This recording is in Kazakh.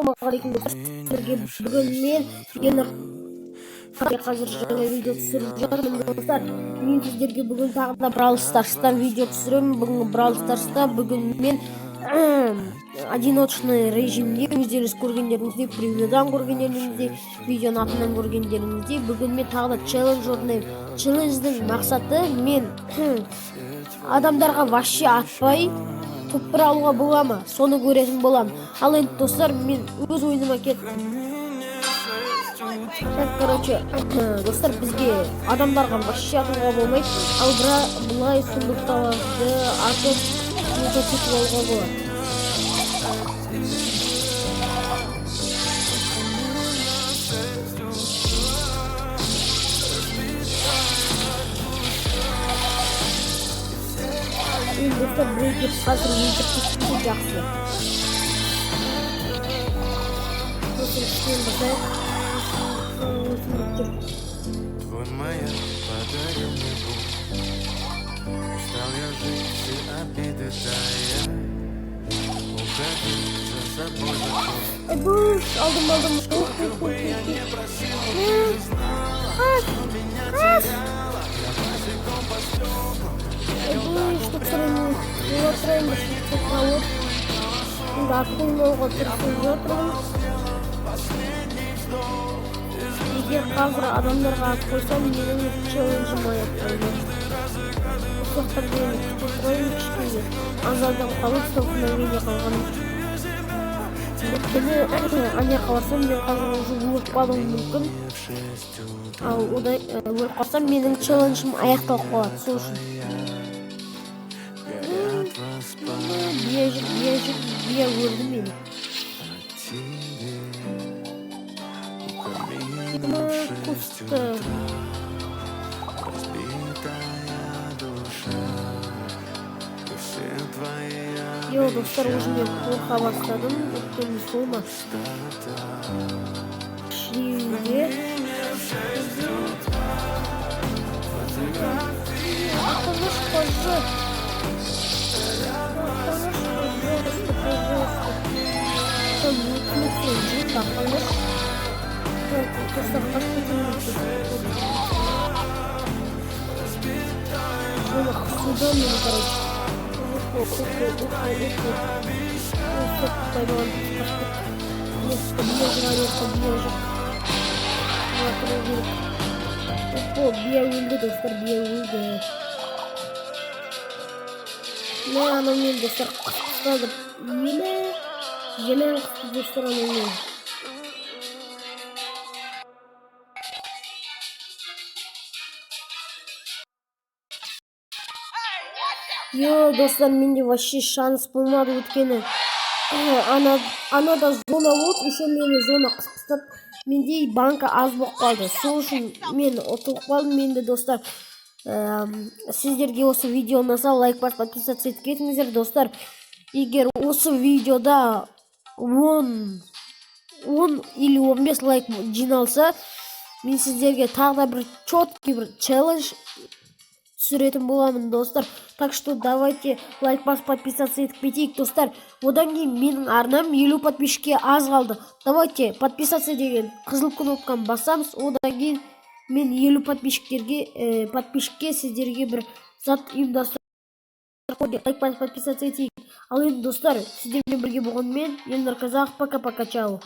Ассалаумағалейкум, достар! Сіздерге бүгін мен, Ернар, қазір жаңа видео түсіріп жатырмын. Достар, мен сіздерге бүгін тағы да Бравл Старстан видео түсіремін. Бүгінгі Бравл Старста бүгін мен одиночный режимде, өздеріңіз көргендеріңіздей, превьюдан көргендеріңіздей, видеоның атынан көргендеріңіздей, бүгін мен тағы да челлендж орындаймын. Челлендждің мақсаты: мен адамдарға вообще атпай, топ 1 алуға бола ма, соны көретін боламын. Ал енді, достар, мен өз ойыныма кеттім. Так, короче, достар, бізге адамдарға вообще атуға болмайды, ал бірақ былай сундуктарды атып, лутать етіп алуға болады. Енді, достар, біреу келіп қазір өлтіріп кетсе, жақсы. Сосын үстінен басайық. Сундук жүр. Твой маяк подарил мне Бог. Устал я жить, все обиды тая. Уходи, за собой закрой. Ой, алдым, алдым. Ух, ух, ух, Я ух. не просил, но ты же знала, что меня теряла. Я босиком по стеклам. Ой, что тұрайын, отырайын, сундук алып, енді атылмауға тырысып жатырмын. Егер қазір адамдарға атып қойсам, менің челленджім аяқталды. Осы уақыттарда енді күте тұрайын кішкене, аз адам қалып, столкновение қалған. Өйткені ана жаққа барсам, мен қазір уже өліп қалуым мүмкін. В 6 утра Ал одан өліп қалсам, менің челленджім аяқталып қалады, сол үшін. Горят воспоминания Бия жүр, бия жүр, бия өлді мені. о тебе. У камина в 6 Кусты. утра разбитая душа и все твои Йо, достар, уже мен қорқа бастадым, өйткені зона пустота. Кішіреуде. Атыңыз, пожалуйста. Атыңыз, пожалуйста, пожалуйста. Там өтініш сұраймын, атыңыз. Так, достар, қашып кетуім керек. Зона қысуда мені, короче. Ухо, ухо, ухо, ухо. Стоп, пайдаланып қашып кеттім. Нет, бия жүр, ана жақта бия жүр. Отыру керек. Охо, бия өлді, достар, бия өлді. Мә, анау мені, достар, қысып тастады. Еме, жаман қысты, достар, анау мені. Йо, достар, менде вообще шанс болмады, өйткені анада зона болды, еще мені зона қысып тастап, менде банка аз болып қалды. Сол үшін мен ұтылып қалдым. Енді, достар, сіздерге осы видео ұнаса, лайк басып, подписаться етіп кетіңіздер. Достар, егер осы видеода 10 10 или 15 лайк жиналса, мен сіздерге тағы да бір четкий бір челлендж түсіретін боламын, достар. Так что давайте лайк басып, подписаться етіп кетейік, достар. Одан кейін менің арнам 50 подписчикке аз қалды. Давайте подписаться деген қызыл кнопканы басамыз. Одан кейін мен 50 подписчиктерге, подписчикке сіздерге бір зат ұйымдастырып, лайк басып, подписаться етейік. Ал енді, достар, сіздермен бірге болған мен, Елнар Казах. Пока, пока, чао.